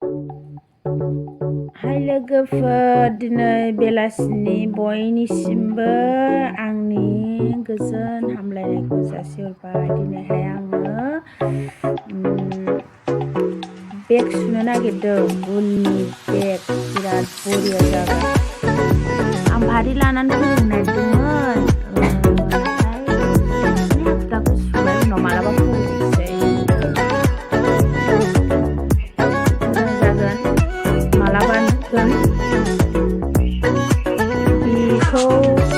Hai लोगोफोर, दिनै बेलासिनि बयनिसिमबो आंनि गोजोन हामलायनायखौ जासिहरबाय। दिनैहाय आङो बेग सुनो नागिरदों, उलनि बेग बिराद बरिया जागोन। आं भारि लानानै फैनो नागिरदोंमोन, नाथाय बे हप्ताखौ सुबाय, उनाव मालाबा फोरोंनोसै। मोजां जागोन, मालाबा नुगोन।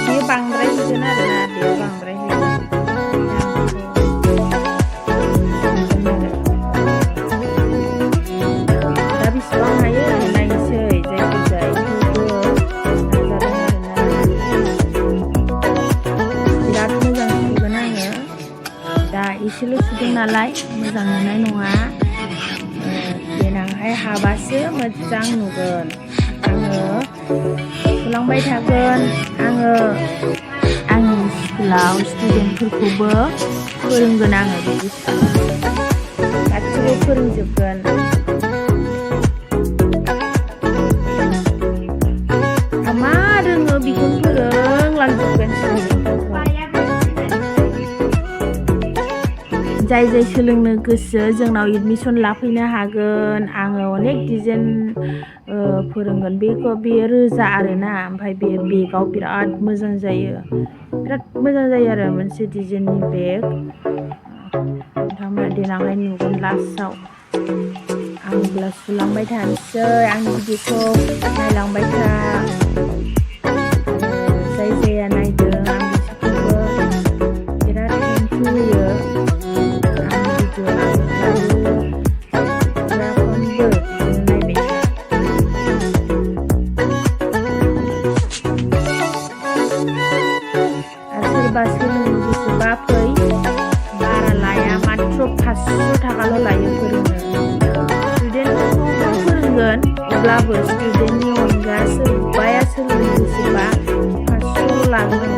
बेयो बांद्राय होगोन आरोना, बेयो बांद्राय होगोन। दा बेसेबां हायो नायनोसै, जायखिजाया थेवबो नाजादों आरोना। बिराद मोजां सुगोन आङो। दा एसेल' सुदों नालाय मोजां नुनाय नङा। देनांहाय हाबासो मोजां नुगोन। आङो सुलांबाय थागोन। आङो आंनि स्कुलाव स्टुडेन्टफोरखौबो फोरोंगोन, आङो बिदि सुनो गासिबो फोरोंजोबगोन। आं मा रोङो बेखौनो फोरोंलांजोबगोन स्टुडेन्टफोरखौ। जाय सोलोंनो गोसो जोंनाव एडमिसन लाफैनो हागोन। आङो अनेक डिजाइन फोरोंगोन। बेयो रोजा आरोना, ओमफ्राय बे बेगाव बिराद मोजां जायो। बिराद मोजां जायो आरो मोनसे डिजाइननि बेग। नोंथांमोना देनांहाय नुगोन लास्टआव। आं अब्ला सुलांबाय थानोसै। आंनि भिडिअखौ नायलांबाय था। जायहा नायदों आं बिसोरखौबो बिराद थेंक इउ होयो। आंनि भिडिअ सानफ्रामबो बिदिनो नायबाय था। आरो सोरबा सोलोंनो गोसोबा फै, बारा लाया, माथ्र 500 थाखाल' लायो फोरोंनो। स्टुडेन्टफोरखौबो फोरोंगोन, अब्लाबो स्टुडेन्टनि अनगा सोरबाया सोलोंनो गोसोबा 500 लागोन।